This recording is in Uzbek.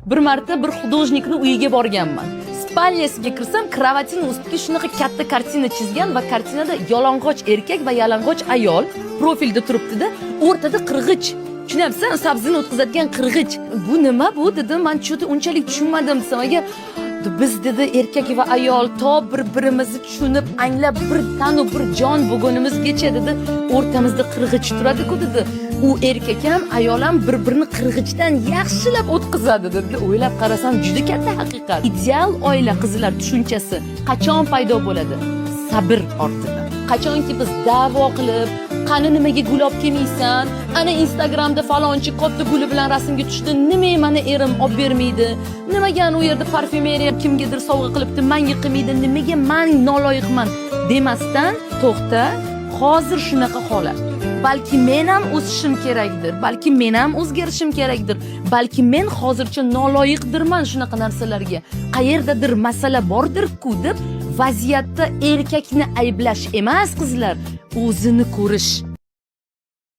Bir marta bir художник ni uyiga borganman. Спальня siga kirsam, kravatini ustiga shunaqa katta kartina chizgan va kartinada yalang'och erkak va yalang'och ayol profilda turibdida, o'rtada qirg'ich. Tushunyapsan? Sabzini o'tkazadigan qirg'ich. "Bu nima bu?" dedim. Man что-то unchalik tushunmadim desam, agar "Biz", dedi, "erkak va ayol to bir birimizni tushunib, anglab, bir tanu bir jon bo'lgunimizgacha", dedi, "o'rtamizda qirg'ich turadi-ku", dedi. "U erkak ham, ayol ham bir birini qirg'ichdan yaxshilab o'tkazadi", dedi. O'ylab qarasam, juda katta haqiqat. Ideal oila, qizlar, tushunchasi qachon paydo bo'ladi? Sabr ortida. Qachonki biz da'vo qilib, "Qani, nimaga gul olib kelmaysan? Ana, Instagramda falonchi katta guli bilan rasmga tushdi, nimaga mani erim olib bermaydi? Nimaga ana u yerda parfyumeriya kimgadir sovg'a qilibdi, manga qilmaydi? Nimaga man noloyiqman?" demasdan, "To'xta, hozir shunaqa holat, balki men ham o'sishim kerakdir, balki men ham o'zgarishim kerakdir, balki men hozircha noloyiqdirman shunaqa narsalarga, qayerdadir masala bordir-ku", deb vaziyatda erkakni ayblash emas, qizlar, o'zini ko'rish.